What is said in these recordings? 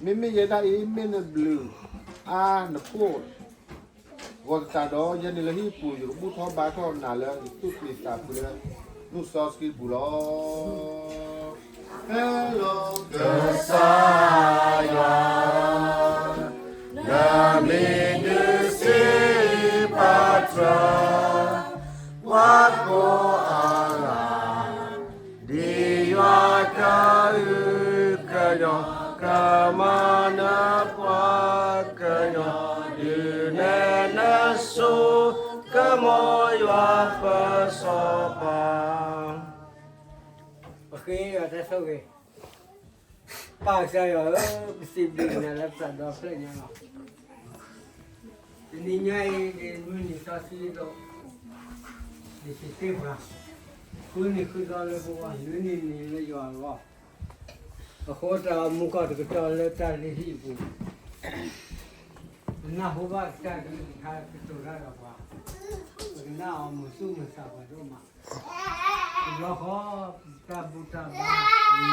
မ့မ့ၢ်ယဲဒၣ်အံၤ မ့ၢ်နဘျုးအါနဖှိၣ် ဂီၤသတးဒီး ယဲန့ၣ်လၢဟံၣ်ပူၤ ယကဘူၣ်ထီၣ်ဘါထီၣ်နၤလၢ ယသူၣ်ကံၢ်သးပူၤလၢ နူၢ်စီဆှံပူၤလီၤ. ဟဲလီၤကစၢ်ယွၤ, နမံၤဒုးစံးပာ်တြၢၤ ပှၤကိးအဂၤ ဒ်ယွၤကဟုကညီၤ ကမၤနၢၤပှၤကညီ ဒုးနဲၣ်နဆိ ကမီၤယွၤပစီၤပၤ. ပဃ့ယွၤတၢ်ဆိၣ်ဂ့ၤ, ပၢ်ကစၢ်ယွၤဧၢ, ပစံးဘျုးနၤလၢပသးဒီဖျၢၣ်ညါလီၤ. တနံၤညါအံၤ ယမုၢ်နံၤစီဆှံဒီး ယစံးတ့ၢ်ပှၤ, ဃုနံၤဃုသီလၢပဂီၢ်, နွံနံၤနံၤလၢယွၤအဂီၢ်, အဃိတၢ်အိၣ်မူကီၢ်တကတီၢ်လၢတၢ်လုၢ်ဟံၣ်အပူၤ, ပနၢ်ဟူဘၣ်ကစၢ်ကလုၢ်ကထါကတိၤတၢ်ဒီးပှၤ, ပကနၣ်အီၤမုာ်သူၣ်မုာ်သးပှၤဒိၣ်မး, တဘျီဃီ တၢ်ဘူၣ်တၢ်ဘါ မံၤဝဲ,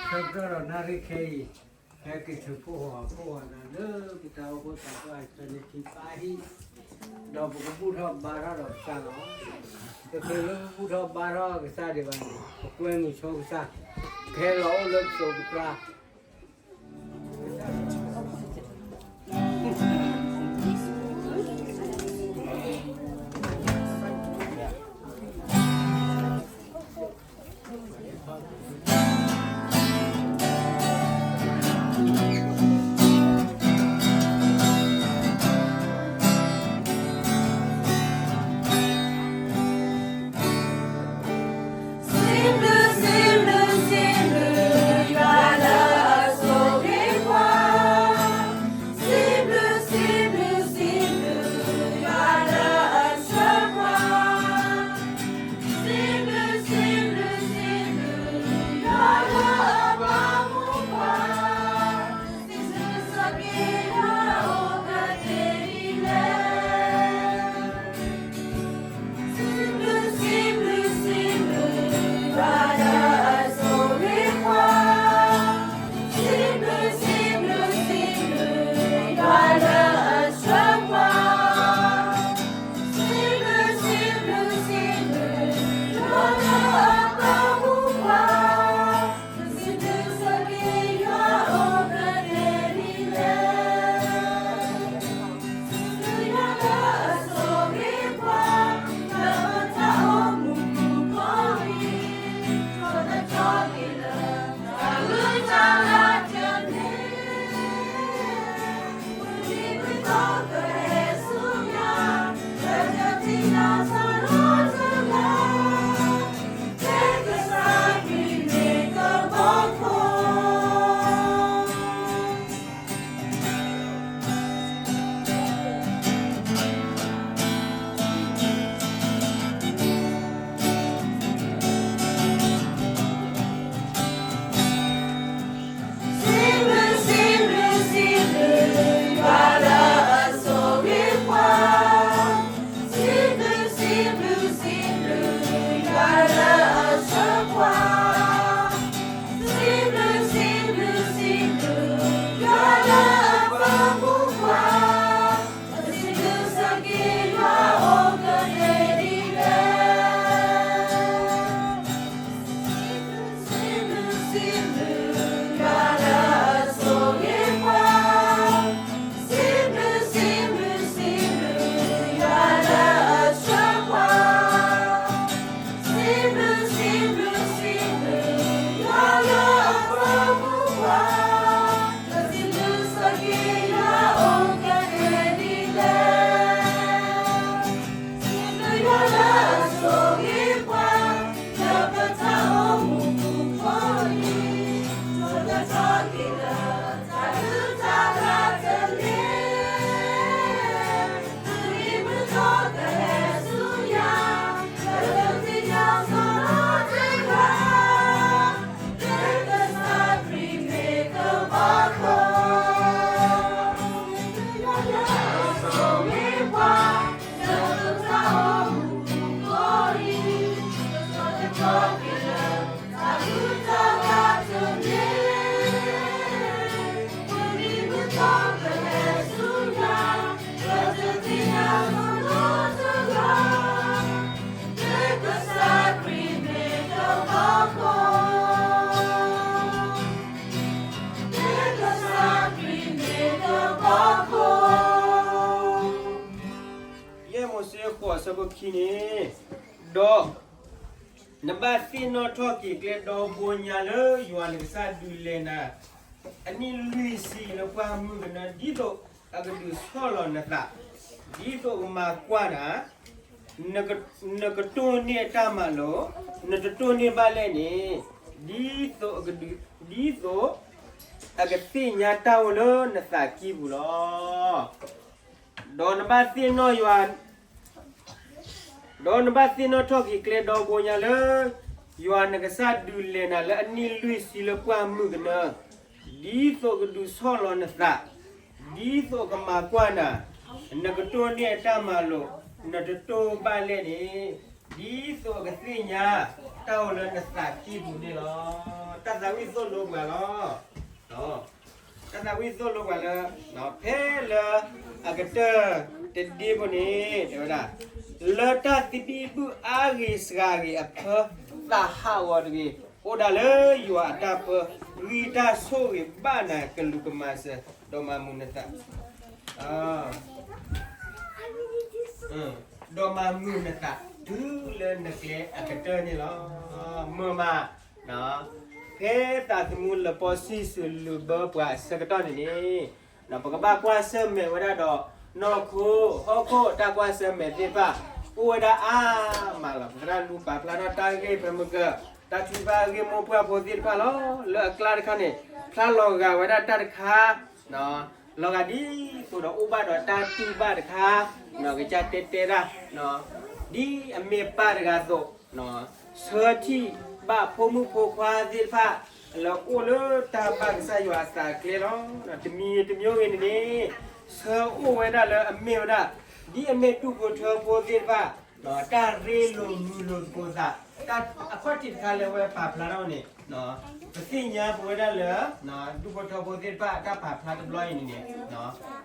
ဆၢကတီၢ်ဒီးနၣ်ရံၣ်ခဲအံၤ ဟဲက့ၤထုးဖှိၣ်ဟီၣ်ဖှိၣ်အီၤဒၣ်လၢပတၢ်အိၣ်ဖှိၣ်သးပှၢ် တနံၤခံပၢ်ဟံၣ်, ဒီးပကဘူၣ်ထီၣ်ဘါထီၣ်ဒီးကစၢ်လီၤ. တချုးလၢပဘူၣ်ထီၣ်ဘါထီၣ်ကစၢ်ဒံးဘၣ်န့ၣ် ပကွဲမုာ်ဆိကစၢ်, ကဟဲလီၤအိၣ်လၢပစိၤပကျါ အဆၢဖိခံန့ၣ်, ဒီးနဘၣ်သ့ၣ်နီၣ်ထီၣ်က့ၤကျဲဒီဘိညါလၢယွၤနကစၢ်ဒုးလဲၤနၤ အနံၣ်လွံၢ်ဆံလၢပှၢ်မုၢ်ကနၢ ဒ်သိးအကဒုးဆီၣ်လီၤနသး, ဒ်သိးကမၤကွၢ်နၤ, နကတိၢ်န့ၢ်အတၢ်မၤလိာ်, နတတိၢ်န့ၢ်ဘၣ်လဲၣ်န့ၣ်, ဒ်သိးအကဒုး, ဒ်သိးအကသ့ၣ်ညါတၢ်အိၣ်လၢနသးကံၢ်ပူၤလီၤ. ဒီးနဘၣ်သ့ၣ်နီၣ်ယွၤ ဒီးနဘၣ်သ့ၣ်နီၣ်ထီၣ်က့ၤကျဲဒီဘိညါလၢ ယွၤနကစၢ်ဒုးလဲၤနၤလၢအနံၣ်လွံၢ်ဆံလၢပှၢ်မုၢ်ကနၢ, ဒ်သိးကဒုးဆီၣ်လီၤနသး, ဒ်သိးကမၤကွၢ်နၤ, နကတိၢ်န့ၢ်အတၢ်မၤလိာ်, နတတိၢ်ဘၣ်လဲၣ်န့ၣ်, ဒ်သိးအကသ့ၣ်ညါတၢ်အိၣ်လၢနသးကံၢ်ပူၤန့ၣ်လီၤ. တၢ်သးဝံၣ်သိၣ်လိပှၤလီၤ. တၢ်သးဝံၣ်သိၣ်လိပှၤလၢ ဖဲလၢအကတၢၢ်တဒ့ဖိန့ၣ် တဲဝဲဒၣ်, လၢတၢ်သဘံၣ်ဘုၣ်အါဂ့ၤစှၤဂ့ၤအဖၢ သးဟးဂီၤတဂ့ၤ, အိၣ်ဒၣ်လၢယွၤအတၢ်ပၢ, ဂံၢ်တၢ်ဆိၣ်ဂ့ၤဘၣ်နၤကလူးကမၤစၢၤ, ဒီးမၤမုာ်နသး ဒီးမၤမုာ်နသး တုၤလၢနကျဲအကတၢၢ်န့ၣ်လီၤ. မုာ်မး, ဖဲသးသမူလၢပီစံၣ်စၢၤလုးဘၢပှၤအဆၢကတီၢ်န့ၣ်န့ၣ်, ပကဘၣ်ကွၢ်ဆၢၣ်မဲာ်ဝဲဒၣ်ဒီး နီၢ်ခိ ဟီၣ်ခိၣ် တၢ်ကွၢ်ဆၢၣ်မဲာ်သ့ၣ်တဖၣ် အိၣ်ဝဲဒၣ်အါမးလီၤ. ပသရၣ်လူၤပာ်ဖျါထီၣ်တၢ်ဂ့ၢ်ဖဲမုၢ်ကၢၢ် တၢ်ထုကဖၣ်ဂ့ၢ်မိၢ်ပှၢ်ဖိသ့ၣ်တဖၣ်လီၤ. လၢအကျါတခါန့ၣ် ဖျါလီၤဂာ်ဝဲဒၣ်တၢ်တခါ လီၤဂာ်ဒ်သိးဒီးအိၣ်ဘၣ်ဒီးတၢ်တူၢ်ဘၣ်တခါ, ကစၢ်တဲတဲဒၣ်, ဒ်အမ့ၢ်ပၢ်တဂၤအသိး, ဆၢထံၣ်ဘၣ်ဖိမုၣ်ဖိခွါသ့ၣ်တဖၣ် လၢအိၣ်လၢတၢ်ဘၣ်ကစၢ်ယွၤအသးကျဲလီၤ. တမံၤတမံၤဂ့ၤန့ၣ်န့ၣ်, ဆၢအိၣ်ဝဲဒၣ်လၢအမ့ၢ်ဝဲဒၣ် ဒ်အမ့ၢ်ဒူၣ်ဖိထၢဖိသ့ၣ်တဖၣ် တၢ်ရ့လိာ်မုာ်လိာ်သကိးသး, တၢ်အခီၣ်ထံးတခါလၢအဝဲပာ်ဖျါထီၣ်န့ၣ်, ပသ့ၣ်ညါပဝဲဒၣ်လၢ ဒူၣ်ဖိထၢဖိသ့ၣ်တဖၣ်အတၢ်ပာ်ဖျါတဘျီအံၤန့ၣ်န့ၣ်,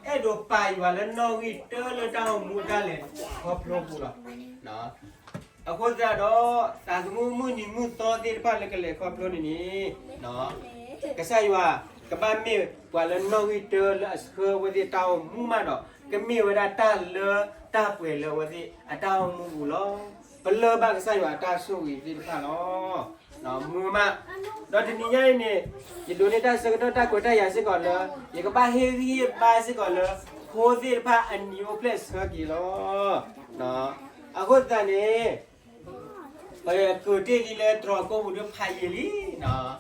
အဲၣ်ဒိးပာ်ယွၤလၢနီၣ်ဂံၢ်တၢလၢတၢ်အိၣ်မူအတၢ်လဲၤခီဖျိပူၤလီၤ. အဃိသတးဒီး သးသမူမုၢ်နံၤမုၢ်သီသ့ၣ်တဖၣ်လၢကလဲၤခီဖျိန့ၣ်န့ၣ်, ကစၢ်ယွၤကဘၣ်မ့ၢ်ပှၤလၢနီၣ်ဂံၢ်တၢလၢအဆှၢအဝဲသ့ၣ်တၢ်အိၣ်မူမးဒီး ကမ့ၢ်ဝဲဒၣ်တၢ်လၢတၢ်ပှဲၤလၢအဝဲသ့ၣ်အတၢ်အိၣ်မူပူၤလီၤ. ပလၢၢ်ဘၣ်ကစၢ်ယွၤအတၢ်ဆိၣ်ဂ့ၤသ့ၣ်တဖၣ်လီၤ. မုာ်မး, ဒီးတနံၤညါအံၤန့ၣ်, ယဒိးန့ၢ်တၢ်ဆၢကတီၢ်တၢ်ခွဲးတၢ်ယာ်စ့ၢ်ကီးလၢ ယကဘၣ်ဟ့ၣ်ဂံၢ်ဟ့ၣ်ဘါစ့ၢ်ကီးလၢ ဖိသ့ၣ်တဖၣ်အနံၤအိၣ်ဖျဲၣ်ဆၢက့ၤလီၤ. အဃိသတးန့ၣ် ပက့ၤတ့ၢ်လံလၢတြီၤကိးပူၤဒိၣ်ဖးယံာ်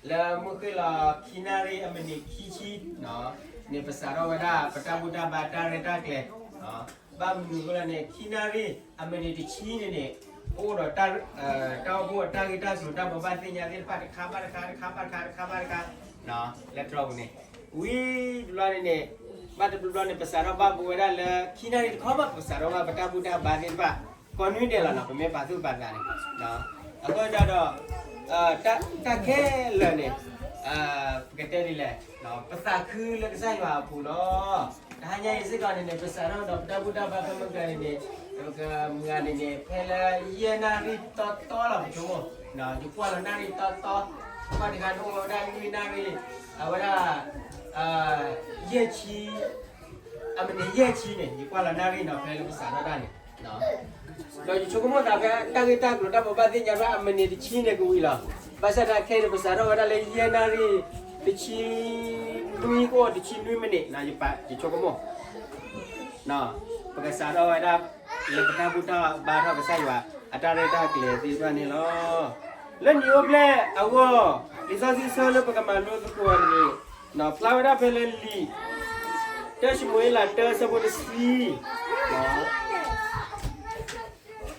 လံ, လၢမုၢ်ဃ့ၢ်လီၤခံနၣ်ရံၣ်အမံးနံးခံဆံန့ၣ် ပစးထီၣ်ဝဲဒၣ်ပတၢ်ဘူၣ်တၢ်ဘါတၢ်ရဲၣ်တၢ်ကျဲၤ, ဘၣ်မနုၤအဃိလဲၣ်န့ၣ် ခံနၣ်ရံၣ်အမံးနံးတဆံန့ၣ်န့ၣ် အိၣ်ဒီး တၢ်အိၣ်ဖှိၣ်အတၢ်ဂ့ၢ်တၢ်ကျိၤတၢ်ဘိးဘၣ်သ့ၣ်ညါသ့ၣ်တဖၣ်တခါဘၣ်တခါ တခါဘၣ်တခါ တခါဘၣ်တခါ လၢတြီၤပူၤန့ၣ်, ဝံၤတဘျီန့ၣ်န့ၣ်, ဘၣ်တဘျီဘျီန့ၣ် ပစးထီၣ်ဘၣ်ပဝဲဒၣ်လၢ ခံနၣ်ရံၣ်တခီဘၣ် ပစးထီၣ်ဘၣ်ပတၢ်ဘူၣ်တၢ်ဘါသ့ၣ်တဖၣ်, ကိးနွံဒဲးလီၤနီၤ ပမ့ၢ်ပာ်သူၣ်ပာ်သးန့ၣ်, အဃိသတးဒီး တၢ်ခဲလၢာ်န့ၣ် ပကတဲဒ်လဲၣ်, ပသးခုလၢကစၢ်ယွၤအပူၤလီၤ. တဟါညါအံၤစ့ၢ်ကီးန့ၣ်န့ၣ် ပစးထီၣ်ဒီးပတၢ်ဘူၣ်တၢ်ဘါဖဲမုၢ်ကၢန့ၣ်န့ၣ်, ပကမၤန့ၣ်န့ၣ် ဖဲလၢယဲၢ်နၣ်ရံၣ်တီတီလီၤ ပဆိကမိၣ်, ယကွၢ်လီၤနၣ်ရံၣ်တီတီ, ပှၤတဂၤဒိၣ်ဝဲဒၣ်လွံၢ်နၣ်ရံၣ်, အဝဲဒၣ် ယဲၢ်ဆံ အမံးနံးယဲၢ်ဆံန့ၣ် ယကွၢ်လီၤနၣ်ရံၣ်နီၤ ဖဲလၢပစးထီၣ်တၢ်န့ၣ်, ဒီးယဆိကမိၣ်သးဖဲတၢ်ဂ့ၢ်တၢ်ကျိၤတၢ်ဘိးဘၣ်သ့ၣ်ညါဘၣ် အမံးနံးတဆံန့ၣ်ကဝံၤလီၤ. ဘၣ်ဆၣ်သနာ်က့န့ၣ် ပစးထီၣ်ဝဲဒၣ်လၢယဲၢ်နၣ်ရံၣ်တဆံနွံကအိၣ်တဆံနွံမံးနံး, ယဆိကမိၣ် ပကစးထီၣ်ဝဲဒၣ် လၢပတၢ်ဘူၣ်တၢ်ဘါထီၣ်ကစၢ်ယွၤ အတၢ်ရဲၣ်တၢ်ကျဲၤသ့ၣ်တဖၣ်န့ၣ်လီၤ. လၢနံၤအိၣ်ဖျဲၣ်အဂီၢ် လံာ်စီဆှံဆၢလၢပကမၤလိသကိးအီၤန့ၣ် ဖျါဝဲဒၣ်ဖဲလၢလံာ် တၢၡမူၤအ့လးတၢ ဆၢဖိတဆံ,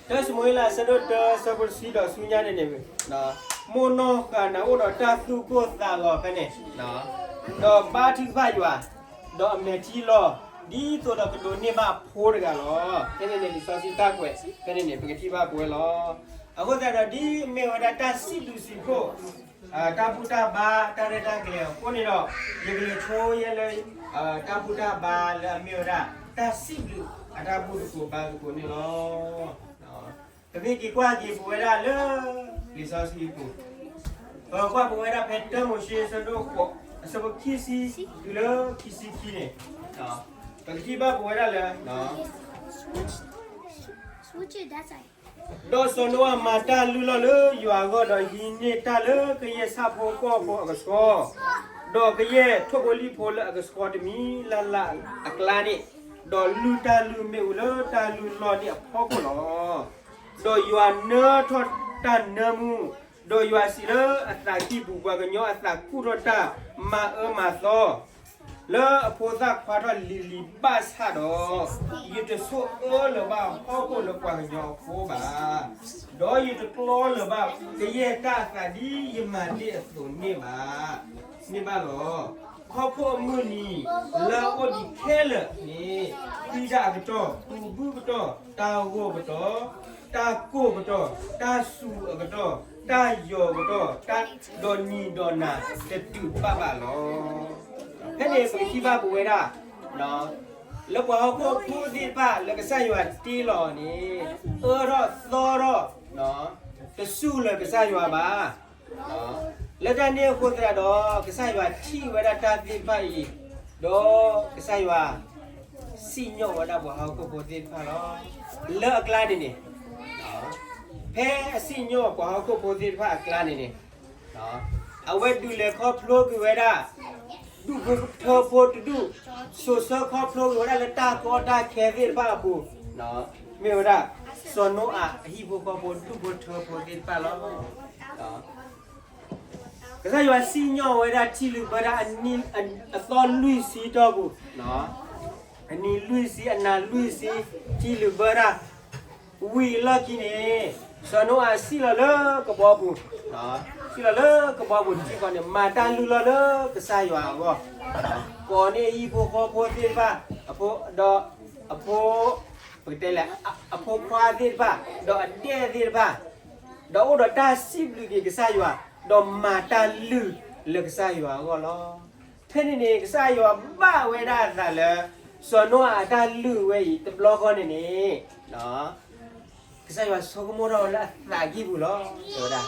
တၢၡမူၤအ့လး ဆၢဒိၣ်တၢ ဆၢဖိတဆံဒီးဆူညါန့ၣ်န့ၣ်, မိၢ်နီၢ်ဃၢ်နၤအိၣ်ဒီးတၢ်သူၣ်ကိၢ်သးဂီၤဖဲန့ၣ်, ဒီးဘါထုကဖၣ်ယွၤ, ဒီးအမဲာ်ထံလီၤ, ဒ်သိးဒီးကဒိးန့ၢ်ဘၣ်ဖိတဂၤလီၤ. ဖဲန့ၣ်န့ၣ် လံာ်စီဆှံတၢ်ကွဲး ဖဲန့ၣ်န့ၣ် ပကထံၣ်ဘၣ်ပဝဲလီၤ. အဃိသတးဒီး ဒ်အမ့ၢ်ဝဲဒၣ်တၢ်စံးဘျုးစံးဖှိၣ် တၢ်ဘူၣ်တၢ်ဘါ တၢ်ရဲၣ်တၢ်ကျဲၤအဃိန့ၣ်ဒီး ယကလဲၤဆိယဲလၢ တၢ်ဘူၣ်တၢ်ဘါလၢအမ့ၢ်ဝဲဒၣ် တၢ်စံးဘျုးအတၢ်ဘူၣ်သကိးဘါသကိးန့ၣ်လီၤ. ပမ့ၢ်က့ၤကွၢ်က့ၤပဝဲဒၣ်လၢ လံာ်စီဆှံပူၤ, ပကွၢ်ပဝဲဒၣ်ဖဲတၢမိၤၡ့ အဆၢဒိၣ်ဃိး အဆၢဖိခံဆံ တုၤလၢခံဆံခံန့ၣ်, ပကထံၣ်ဘၣ်ပဝဲဒၣ်လၢ ဒီးစီၤနိအၤမၤတၢ်လုၢ်လီၢ်လၢယွၤအဂီၢ်, ဒီးဟံးန့ၢ်တၢ်လၢကယဲၢ်ဆၣ်ဖိကီၢ်ဖိအကဆှီ, ဒီးကယဲၢ်ထိၣ်ဖိလံၣ်ဖိလၢအကဆှီတမံၤလၢ်လၢ်အကျါန့ၣ်, ဒီးလုၢ်တၢ်လုၢ်မ့ၣ်အူလၢတၢ်လုၢ်လီၢ်န့ၣ်အဖီခိၣ်လီၤ. ဒီးယွၤနၢထီၣ်တၢ်နၢမူ, ဒီးယွၤစံးလၢအသးကံၢ်ပူၤ, ပှၤကညီအသးကူၣ်ထီၣ်တၢ်မၤအၢမၤသီ လၢအဖိသၣ်ခွါထီၣ်လံၤလံၤဘၣ်ဆၣ်ဒီး, ယတဆိၣ်အၢလၢၤဘၣ်ဟီၣ်ခိၣ်လၢပှၤကညီအဃိဘၣ်, ဒီးယတကျီလၢၤဘၣ်ကယဲၢ်တၢ်အသးဒ်ယမၤတ့ၢ်အသိးန့ၣ်ဘၣ်, န့ၣ်ဘၣ်လီၤ. ဟီၣ်ခိၣ်အမုၢ်နံၤလၢအအိၣ်ဒံးခဲလၢာ်န့ၣ်, သံတၢ်အကတီၢ်, ပူၤဘုၣ်ကတီၢ်, တၢ်ဂိၢ်ကတီၢ်, တၢ်ကိၢ်ကတီၢ်, တၢ်စူၤအကတီၢ်, တၢ်ယီၤကတီၢ်, ဒီးနံၤဒီးနၤတတုၤဘၣ်ဘၣ်လီၤ. ဖဲန့ၣ်ပကထံၣ်ဘၣ်ပဝဲဒၣ် လၢပှၤဟီၣ်ခိၣ်ဖိသ့ၣ်တဖၣ်လၢကစၢ်ယွၤတ့လီၤန့ၣ်, အၢထီၣ်သီထီၣ်, တစူၢ်လၢၤကစၢ်ယွၤဘၣ်. လၢတၢ်န့ၣ်အဃိသတးဒီး, ကစၢ်ယွၤထံၣ်ဝဲဒၣ်တၢ်သ့ၣ်တဖၣ်အံၤ, ဒီးကစၢ်ယွၤစံၣ်ညီၣ်ဝဲဒၣ်ပှၤဟီၣ်ခိၣ်ဖိသ့ၣ်တဖၣ်လီၤ. လၢအကျါန့ၣ်န့ၣ်, ဖဲအစံၣ်ညီၣ်ပှၤဟီၣ်ခိၣ်ဖိသ့ၣ်တဖၣ်အကျါန့ၣ်န့ၣ်, အဝဲဒုးလဲၤခီဖျိက့ၤဝဲဒၣ် ဒူၣ်ဖိထၢဖိတဒူၣ်, စိာ်ဆှၢခီဖျိက့ၤဝဲဒၣ်လၢတၢ်ကီတၢ်ခဲသ့ၣ်တဖၣ်အပူၤ, မ့ၢ်ဝဲဒၣ် စီၤနိအၤအဟံၣ်ဖိဃီဖိဒူၣ်ဖိထၢဖိသ့ၣ်တဖၣ်လီၤ. ကစၢ်ယွၤစံၣ်ညီၣ်ဝဲဒၣ်ထံလုာ်ဘၢတၢ်အနံၤလွံၢ်ဆံတီၢ်ပူၤ, အနံၤလွံၢ်ဆံအနၤလွံၢ်ဆံ, ထံလုာ်ဘၢတၢ် ဝံၤအလီၢ်ခံန့ၣ်, စီၤနိအၤစံၣ်လီၤလၢကဘီပူၤ, စံၣ်လီၤလၢကဘီပူၤတထံၣ်ဃီန့ၣ်, မၤတၢ်လုၢ်လီၢ်လၢကစၢ်ယွၤအဂီၢ်, ကိးန့ၢ်အဟံၣ်ဖိဃီဖိသ့ၣ်တဖၣ်, ဒီးအဖိ, ပကတဲလဲၣ်, အဖိခွါသ့ၣ်တဖၣ်, ဒီးအဒဲၣ်သ့ၣ်တဖၣ်, ဒီးအိၣ်ဒီးတၢ်စံးဘျုးက့ၤကစၢ်ယွၤ, ဒီးမၤတၢ်လုၢ်လၢကစၢ်ယွၤအဂီၢ်လီၤ. ဖဲန့ၣ်န့ၣ် ကစၢ်ယွၤဘၣ်ဝဲဒၣ်အသးလၢ စီၤနိအၤအတၢ်လုၢ်ဝဲအံၤတဘျီဃီန့ၣ်န့ၣ်, ကစၢ်ယွၤဆိကမိၣ်ထီၣ်ဝဲလၢအသးကံၢ်ပူၤလီၤ. တဲဝဲဒၣ်,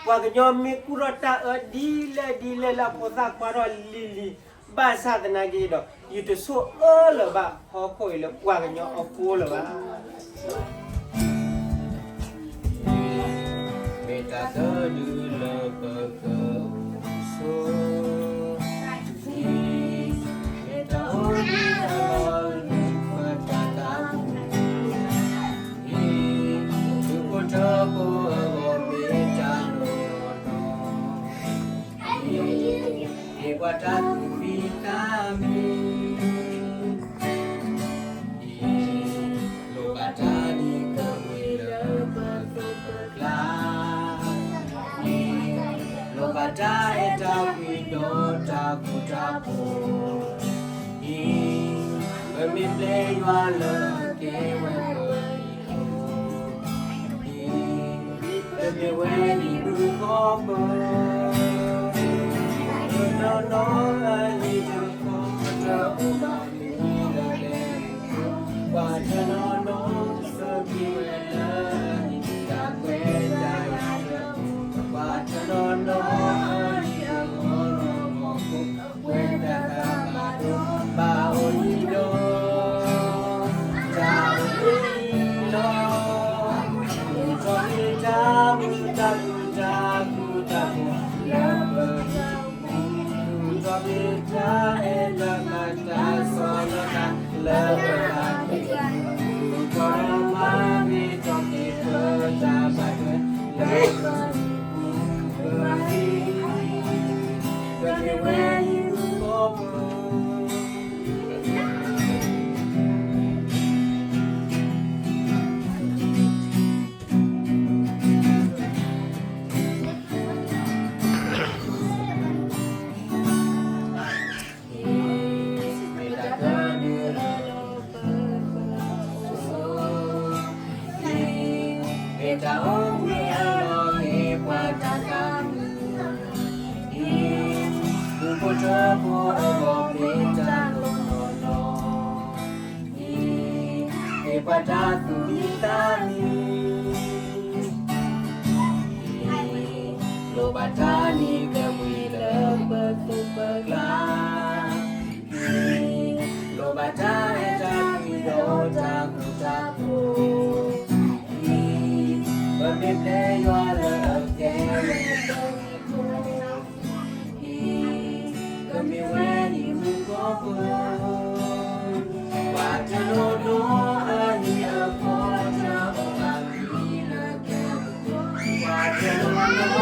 ပှၤကညီမ့ၢ်ကူၣ်ထီၣ်တၢ်အၢဒ်လဲၣ်ဒ်လဲၣ်လၢအဖိသၣ်ခွါထီၣ်လံၤလံၤ, ဘၣ်ဆၣ်သနာ်က့ဒီး, ယတဆိၣ်အၢလၢၤဘၣ်ဟီၣ်ခိၣ်အံၤလၢပှၤကညီအဃိလၢၤဘၣ်. မ့ၢ်တၢ်သၢဒုလၢပကအိၣ်ဆိး, မ့ၢ်တၢ်အိၣ်မူအလီၢ်လၢပတၢ်သးမုာ်, ဒုးဖိထၢဖိအဂီၢ်မ့ၢ်တၢ်နီၢ်နီၢ်နီၢ်, မ့ၢ်ပှၤတၢ်သူၣ်ဖှံသးမုာ် လိၣ်ဘၣ်တၢ်ဒ်ကမှံလၢပသိးပကျါ, လိၣ်ဘၣ်တၢ်အဲၣ်တၢ်ကွံဒီးတၢ်ဃူတၢ်ဖိး, ပမ့ၢ်ပျဲယွၤလၢကဲဝဲပှၤအံၤ, ပမ့ၢ်ဝဲဒၣ်ဘုဃီဖိ, တနီၤနီၤအဟံၣ်တဃီတအိၣ်ဘၣ်မ့ၢ်လၢ ပှၤတနီၤနီၤစၢက့ၤဝဲလၢ တၢ်ကွဲးတၢ်ယၤ, ပှၤတနီၤနီၤအဟံၣ်အဂီၢ်လီၤမီၤခိၣ်, ဝဲတၢ်သးဘၣ်ဒီးဘၣ်အိၣ်ယံၤဒီး, တၢ်အိၣ်ယံၤလီၤ, မုၢ်ထီၣ်က့ၤတၢ်မုာ်တၢ်မုာ်တၢ်မုာ်တၢ်မုာ်လၢပ မုၢ်ထီၣ်က့ၤတၢ်အဲၣ်တၢ်သးတၢ်ဆီၣ်လီၤတၢ်လၢပဂၤ, မုၢ်ထီၣ်မၤမ့ၢ်ထီၣ်က့ၤပတၢ်ဘၣ်ထွဲလၢပဂၤ, ပမ့ၢ်ဝဲဟံၣ်ဖိဃီဖိ မ့ၢ်တၢ်အိၣ်မူအလီၢ်မ့ၢ်ပှၤတၢ်သးမုာ်, ဒုးဖိထၢဖိအဂီၢ်မ့ၢ်တၢ်နီၢ်နီၢ်နီၢ်, မ့ၢ်ပှၤတၢ်သူၣ်ဖှံသးမုာ် လိၣ်ဘၣ်တၢ်နံၤကမှံလၢပသိးပကျါ, လိၣ်ဘၣ်တၢ်အဲၣ်တၢ်ကွံဒီးတၢ်ဃူတၢ်ဖိး, မ့ၢ်ဝဲအံၤမူကီၢ်ပူၤ, ပှၤတနီၤနီၤအဟံၣ်အဃီတအိၣ်ဘၣ်လၢကဲ, ပှၤတနီၤနီၤ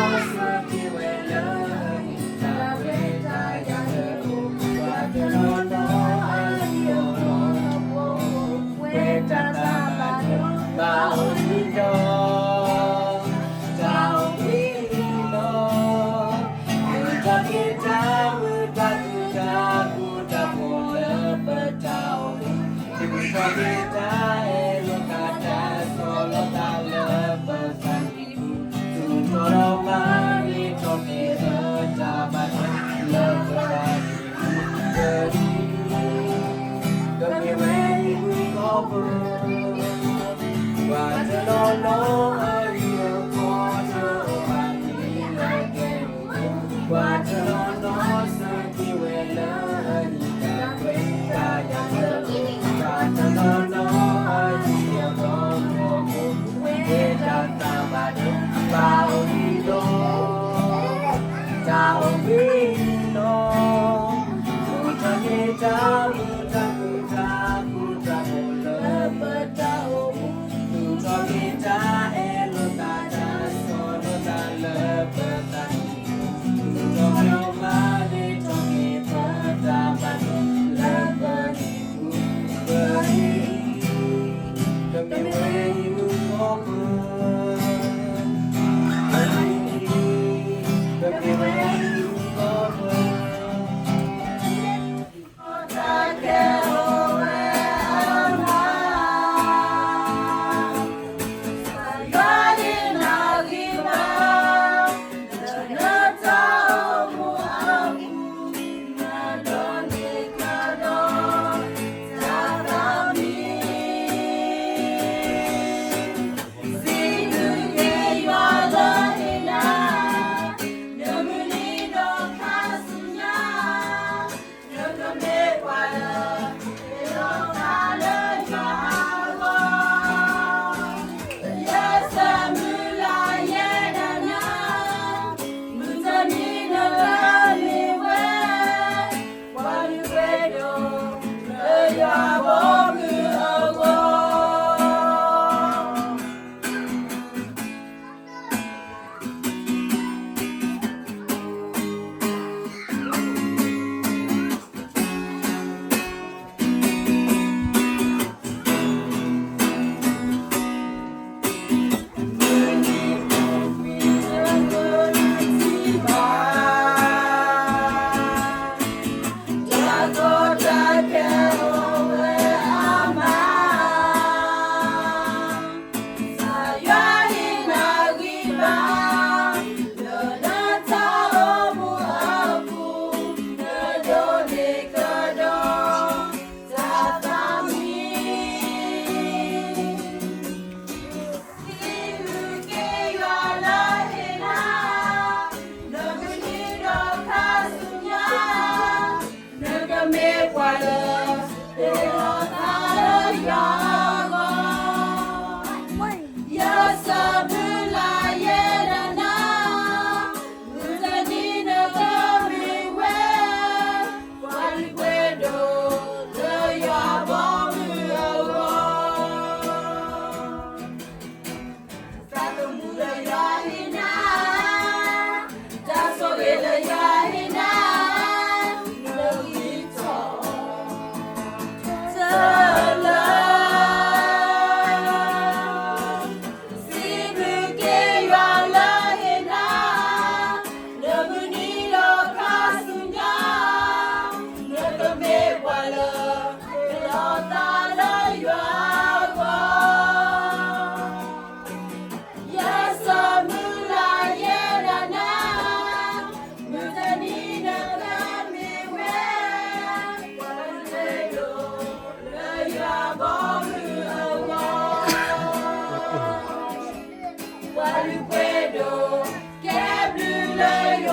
စၢက့ၤဝဲလၢအဟံၣ်တၢ်ခွဲးတၢ်ယာ်လၢအအိၣ်, ပှၤတနီၤနီၤအဟံၣ်အဃီတအိၣ်ဘၣ်လၢကဲ, ဘၣ်အိၣ်ဒံးဒီး တၢ်အိၣ်ဘှံးလီၤ. မုၢ်ထီၣ်က့ၤတၢ်မုာ်တၢ်ခုၣ်တၢ်ဃူတၢ်ဖိးလၢပတၢ်အိၣ်မူ, မုၢ်ထီၣ်က့ၤတၢ်အဲၣ်လိာ်သးတၢ်ဆီၣ်လီၤသးလၢပသး, မုၢ်ထီၣ်ဒီးမၤန့ၢ်ထီၣ်က့ၤလၢတၢ်ဘၣ်တၢ်လၢပသး, ကမ့ၢ်ဝဲအံၤမူကီၢ်ပူၤ, ပှၤတနီၤနီၤအဟံၣ်အဃီတအိၣ်ဘၣ်လၢကဲ, ပှၤတနီၤနီၤစၢက့ၤဝဲလၢအဟံၣ်တၢ်ခွဲးတၢ်ယာ်လၢအအိၣ်, ပှၤတနီၤနီၤအဟံၣ်အဃီတအိၣ်ဘၣ်လၢကဲ, ဘၣ်အိၣ်ဒံးဒီး တၢ်အိၣ်ဘှံးလီၤ. မုၢ်ထီၣ်က့ၤတၢ်မုာ်တၢ်ခုၣ်တၢ်ဃူတၢ်ဖိးလၢပတၢ်အိၣ်မူ, မုၢ်ထီၣ်က့ၤတၢ်အဲၣ်လိာ်သးတၢ်ဆီၣ်လီၤသးလၢပသး, မုၢ်ထီၣ်ဒီးမၤန့ၢ်ထီၣ်က့ၤပတၢ်ဘၣ်တၢ်လၢပသး, ပှၤတနီၤနီၤအဟံၣ်အဃီတအိၣ်ဘၣ်လၢကဲ, ပှၤတနီၤနီၤအဟံၣ်အဃီတအိၣ်ဘၣ်လၢကဲ,